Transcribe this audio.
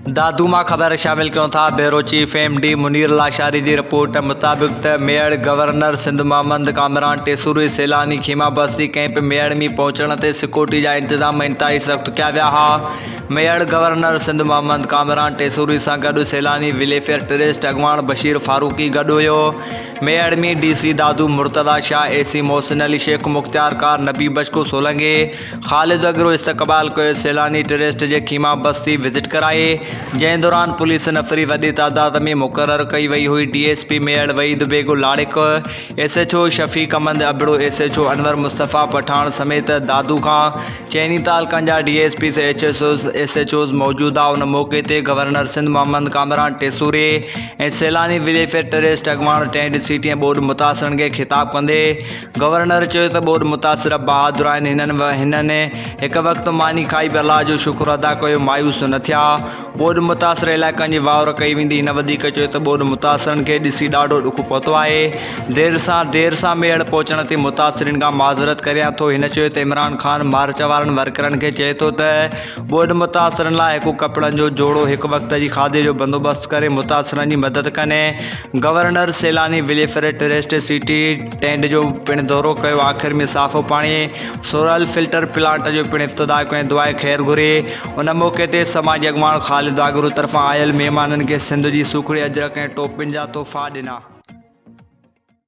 دادو مان خبر شامل ڪيون ٿا bureau chief M D Munir Lashari جي رپورٽ مطابق ته ميهڙ گورنر سنڌ محمد ڪامران ٽيسوري سيلاني خيما بستي ڪئمپ ميهڙ ۾ پهچڻ تي سيڪيورٽي جا انتظام انتهائي سخت ڪيا ويا ها ميهڙ گورنر سنڌ محمد ڪامران ٽيسوري سان گڏ سيلاني ويلفيئر ٽرسٽ اڳواڻ بشير فاروقي گڏ هيو Mehar ۾ D C Dadu Murtaza Shah A C Mohsin Ali Shaikh مختيارڪار نبي بشڪو سولنگي خالد اڳرو استقبال ڪيو، سيلاني ٽرسٽ جي خيما بستي وزٽ ڪرائي، جنهن دوران پوليس نفري وڏي تعداد ۾ مقرر ڪئي وئي هئي، D S P Mehar Waheed Baig Larik, S H O Shafiq Ahmed Abro, S H O Anwar Mustafa Pathan سميت دادو کان چئني تعلقن جا D S Ps, H S Os, S H Os موجود ها، ان موقعي تي گورنر سنڌ محمد ڪامران ٽيسوري ۽ سيلاني ويلفيئر ٽرسٽ اڳواڻ ٽينٽ سٽي ۽ ٻوڏ متاثرن کي خطاب ڪندي گورنر چيو ته ٻوڏ متاثر بهادر آهن، هنن هنن هڪ وقت ماني کائي به الله جو شڪر ادا ڪيو، مايوس نه ٿيا، ٻوڏ متاثر علائقن جي واهر ڪئي ويندي، هن وڌيڪ چيو ته ٻوڏ متاثرن کي ڏسي ڏاڍو ڏک پهتو آهي، دير سان دير سان ميهڙ پهچڻ تي متاثرين کان معذرت ڪريان ٿو، هن چيو ته عمران خان مارچ وارن ورڪرن کي چئي ٿو ته ٻوڏ متاثرن لاء هڪ ڪپڙن جو جوڙو هڪ وقت جي کاڌي جو بندوبست ڪري متاثرن جي مدد ڪن. گورنر سيلاني ويلفيئر ٽرسٽ سٽي ٽينٽ جو پڻ دورو ڪيو آخر ۾ صافو پاڻي سورل فلٽر پلانٽ جو پڻ افتتاح ڪيو ۽ دعاء خير گهري ان موقعي تي سماجي اڳواڻ خالد آگرو طرفان آيل مهمانن کي سنڌ جي سوکڙي اجرڪ ۽ ٽوپين جا تحفا ڏنا.